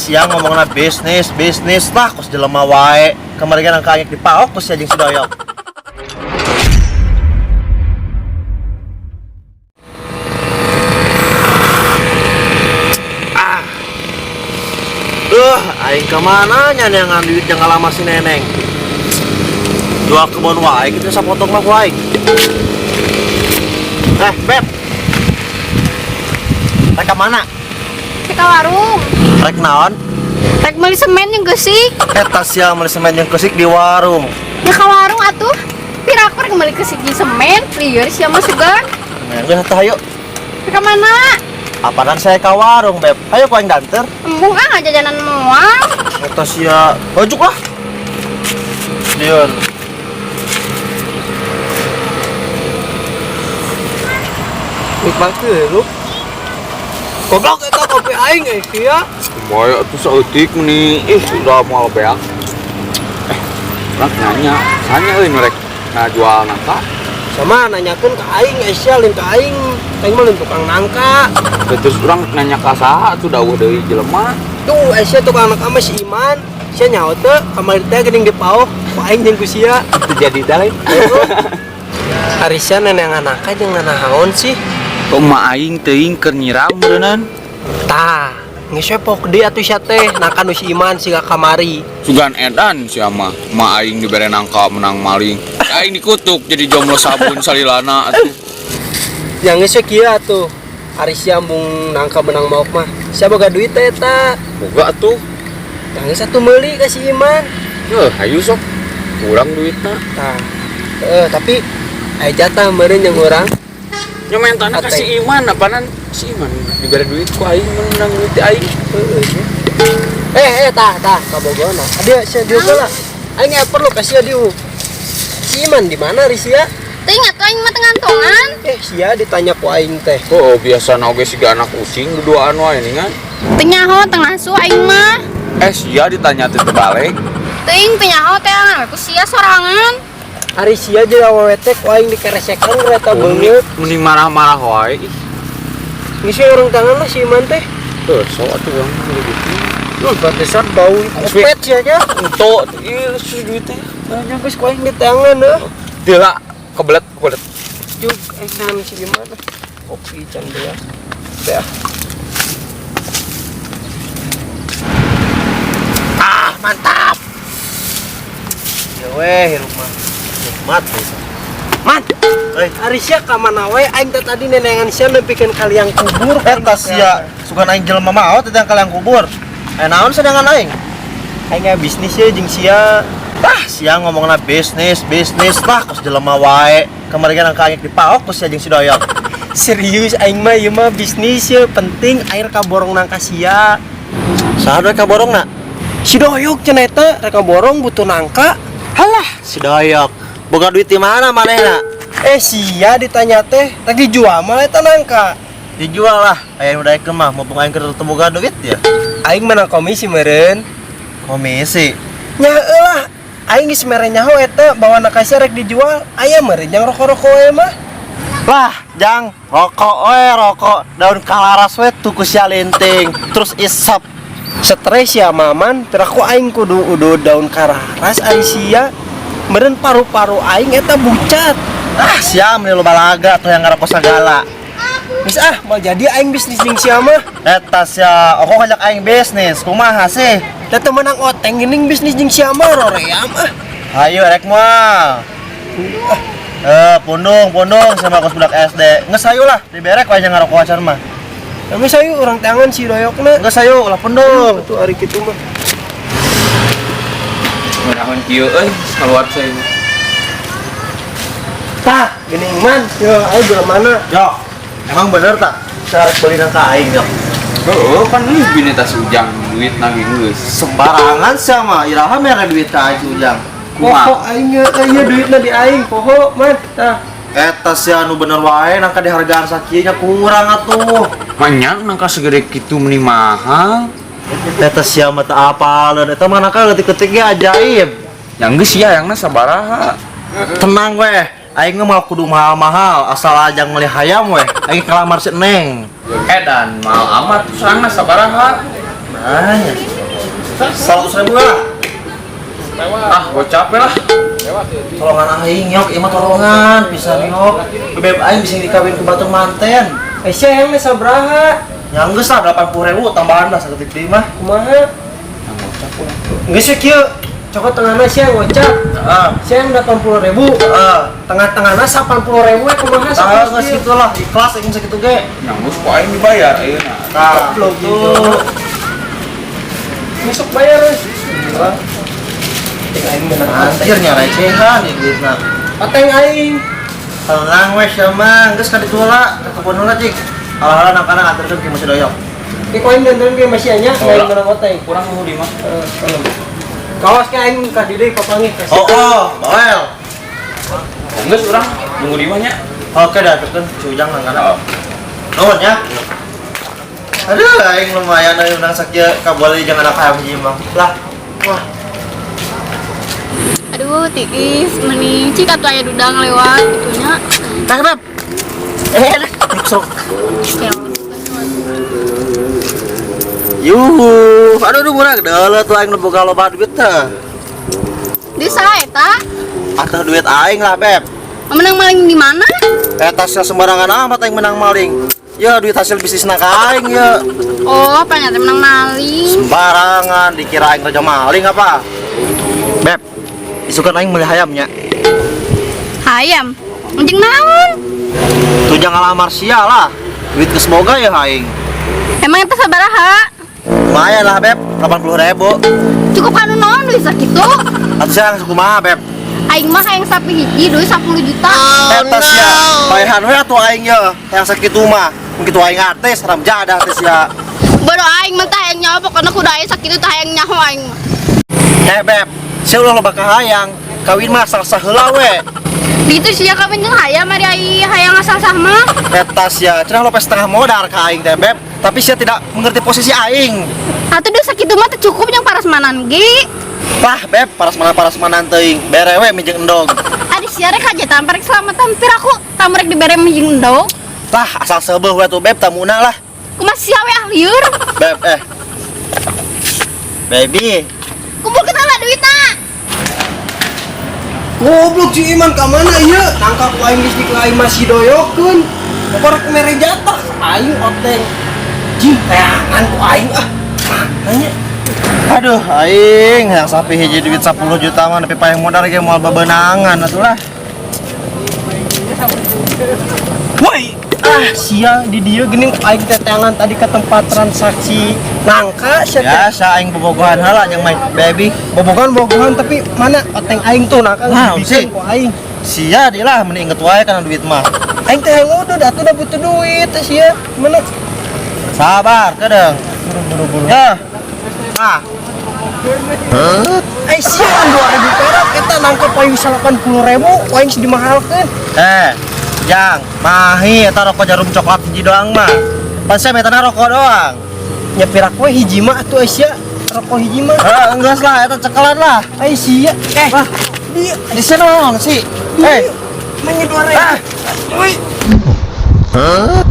Siang ngomongna bisnis, bisnis lah kos jelema wae. Kamari kan angka di paok kos jeung si Doyok. Ah. Aing ka mana nya neangan duit yang ngalamar si Neneng. Dua kebon wae kitu sapotong mah ku aing. Beb. Rek ka mana? Rek ka warung. Rek naon? Rek meuli semen jeung geusik. Eta sia meuli semen jeung keusik di warung. Ya ka warung atuh. Pira aku rek meuli keusik jeung semen, lieur sia mah sugan. Nah, geus atuh hayu. Rek ka mana? Apaan saya ka warung, Beb? Hayu ku aing danter. Embung ah jajanan moal. Eta sia, ojuk lah. Lieur. Nikmat lu. Goblok eta kopi aing sia. Kumaha atuh saeutik meni ih udah moal beak. Urang nanya, sanya euy nu rek ngajual nangka. Sama nanyakeun ka aing sia lain ka aing. Aing mah lain tukang nangka. Terus urang nanya ka saha atuh dawuh deui jelema. Tuh sia tukang nangka mah si Iman. Sia nyaho teu kamari teh geuning dipaok ku aing jeung ku sia. Teu jadi teh lain. Ari sia neneangan nangka jeung nanahaon sih? Kumaha aing teuing keur nyiram beuneunan. Tah, geus we pok deui atuh sia teh nangka nu si Iman siga kamari. Sugan edan sia mah, ma aing dibere nangka menang maling. Aing dikutuk jadi jomblo sabun salilana atuh. Yang geus we kieu atuh. Ari sia mung nangka menang maok mah. Sia boga duit teh eta. Boga atuh. Yang geus atuh meuli ka si Iman. Heuh, hayu sok. Kurang duitna. Tah. Tapi aya jatah meureun jeung urang. Nya mentana ka si Iman, apanan si Iman dibere duit ku aing menang duit aing. Heeh. Tah tah kabogona. Adia sia dieu heula. Aing aya perlu ka sia dieu. Si Iman di mana ri sia? Teuing atuh aing mah teu ngantongan. Sia ditanya ku aing teh. Oh, biasa oge siga anak kucing duduaan wae ningan. Teu nyaho teu ngasuh aing mah. Sia ditanya teh teu balik. Teuing teu nyaho teh ku sia sorangan. Ari sia jeung awewe teh ku aing dikeresekan kereta beungeut. Meni marah-marah wae. Geus we urang tangan lah si Iman teh. Heuh, sok atuh urang mah gitu. Pantesan bau kopet sia nya. Entok ieu sus duit teh. Nya geus ku aing di tangan heuh. Teu lah, kebelet, kebelet. Juk esan si Iman. Kopi can beas. Teh. Ah, mantap. Ya weh, hirup mah. Nikmat bisa. Man, Euy, ari sia ka mana wae aing teh tadi nenengan sia neupikeun kaliang kubur. Eta sia sugan aing jelema maot teh kaliang kubur. Naon sedangan aing? Aing aya bisnis ye jeung sia. Ah, sia ngomongna bisnis, bisnis lah kos jelema wae. Kamari kan angka aing dipaok kos sia jeung si Doyok. Serius aing mah ieu mah bisnis ye, penting air kaborong nangka sia. Saha rek kaborongna? Si Doyok cenah eta rek kaborong butuh nangka. Halah, si Doyok. Boga duit di mana manehna? Sia ditanya teh, rek dijual mah eta nangka. Dijual lah, aya nu daekeun mah mumpung aing keur teu boga duit ya. Aing menang komisi meureun. Komisi. Nya lah, aing geus mere nyaho eta bahwa nangka sia rek dijual, aya meureun jang rokok-rokok we mah. Lah, jang rokok we rokok daun kalaras we tuku sia linting, terus isap. Stres ya maman, teraku aing kudu udu daun kararas ari sia. Meureun paru-paru aing eta bucat. Ah, sia meni loba laga tuh yang ngarokok sagala. Geus ah, mau jadi aing bisnis jeung sia mah. Eta sia, oko ngajak aing bisnis, kumaha sih? Da teu meunang oteng geuning bisnis jeung sia mah roream ah. Hayu rek moal. Pundung, pundung sama kos budak SD. Geus hayu lah, diberek wae nya ngarokok acan mah. Geus hayu urang tangan si Doyokna. Geus hayu lah pundung. Atuh ari kitu mah. Ngeunaheun kieu euy, keluar saya. Tah, geuning man. Yo, ayo belah mana? Yo, emang bener tak? Saya rek beli nangka aing yo. Heeh, kan geus bini tas Ujang duit nang geus. Sembarangan sia mah, iraha mere duit ka aing si Ujang. Poho aing ieu duitna di aing, poho man. Tah. Eta sia nu bener wae nangka dihargaan sakieu nya kurang atuh. Manya nangka segede kitu meni mahal. Eta sia mah teu apaleun, eta mah nangka leutik-leutik ge ajaib. Yang geus sia yangna sabaraha. Tenang weh, aing mah mau kudu mahal-mahal, asal aja meuli hayam weh. Aing kalamar si Neng. Edan mahal amat sarangna sabaraha. Nanya. 100 ribu lah. Ah, gocap lah. Tolongan aing yok, ieu mah tolongan pisan yok. Bebek aing bisa dikawin ku batur manten. Eh sia yang sabaraha? Yang geus lah 80 ribu tambahan lah saketik deui mah. Kumaha? Geus we kieu. Cokot tengahna sia ngocap. Heeh. Sia yang 80 ribu. Heeh. Tengah-tengahna 80 ribu we kumaha? Ah, geus kitu lah, ikhlas aing sakitu ge. Yang geus ku aing dibayar ayeuna. Tah, Goblok gitu. Masuk bayar wes. Gila. Ting aing menang. Anjir nya recehan ieu duitna. Pateng aing. Tenang weh sia mah, geus ka ditu heula, ka kebun heula cik. Ala-ala nangkana anterkeun ke masih doyok. Ki koin dandan ge masih nya, Oh, aing lah. menang oteng. Kurang nu di mah. Eh, tolong. Kawas ke aing ka dieu papanggih. Oh, bawel. Geus urang nunggu di mah nya. Oke dah, anterkeun si Ujang nangkana. Nuhun ya. Aduh, aing lumayan euy menang sakieu kaboli jangan anak hayam hiji mah. Lah, wah. Aduh, tiis meni cik atuh aya dudang lewat gitunya. Tah, Beb. Eh, sok. Ya. Yuhu, aduh aduh murah deuleu tuh aing nu boga loba duit teh. Di saha eta? Atau duit aing lah, Beb. Menang maling di mana? Eta sia sembarangan amat aing menang maling. Ya duit hasil bisnis nak aing ya. Oh, ternyata menang maling. Sembarangan dikira aing raja maling apa? Beb, isukan aing meuli hayamnya. Hayam. Anjing naon? Tujang ngalamar sia lah. Duit geus boga ya aing. Emang eta sabaraha? Lumayan lah, Beb. 80 ribu. Cukup kanu naon duit sakitu? Atuh sia langsung kumaha, Beb? Aing mah hayang sapi hiji duit 10 juta. Eta sia, bayaran we atuh aing ye. Yang sakitu mah. Mungkin tuh aing artis, haram jadah teh sia. Bodoh aing mah teh hayang nyaho pokona kudu aya sakitu teh hayang nyaho aing mah. Eh, Beb, sia ulah loba kahayang. Kawin mah sah heula we. Gitu sia kawin jeung hayam ari ai hayang asal sah mah. Eta sia, cenah lope setengah modal ka aing teh, Beb. Tapi sia tidak mengerti posisi aing. Atuh duit sakitu mah teu cukup jeung parasmanan ge. Lah, Beb, parasmanan teuing. Bere we mie jeung endog. Ari sia rek hajatan parek selamatan piraku tamrek dibere mie jeung endog. Lah, asal seubeuh we tuh, Beb, tamuna lah. Kumaha sia we ah lieur. Beb, eh. Baby, Kumpulkeun heula duitna. Goblok si Iman ka mana ieu? Tangkap ku aing geus aing masih doyokeun. Korek mere jatah aing oteng. Jing teangan ku aing ah. Nanya. Aduh, aing yang sapi hiji duit 10 juta mah nepi paeh modal ge moal bebenangan atuh lah. Woi, ah sia di dieu geuning aing teh teangan tadi ke tempat transaksi nangka sia teh. Biasa aing bobogohan heula jeung main baby. Bobogohan-bobogohan tapi mana oteng aing tuh nangka Naon dibikeun sih? ku aing. Sia dia lah mending inget wae kana duit mah. Aing teh hayang udah atuh udah butuh duit teh sia. Mana? Sabar, kedeung. Buru-buru. Ya. Nah, Eh sia kan 2000 perak eta nangka paling 80 ribu, paling dimahalkeun. eh, Jang, mahi eta rokok jarum coklat hiji doang mah. Pan sia metana rokok doang. Nya pirak we hiji mah atuh sia rokok hiji mah. Eh, enggeus lah eta cekelan lah. Ai sia. Eh, Wah. dia Di sana naon sih? Eh, Manya 2000. ah. Woi. Huh?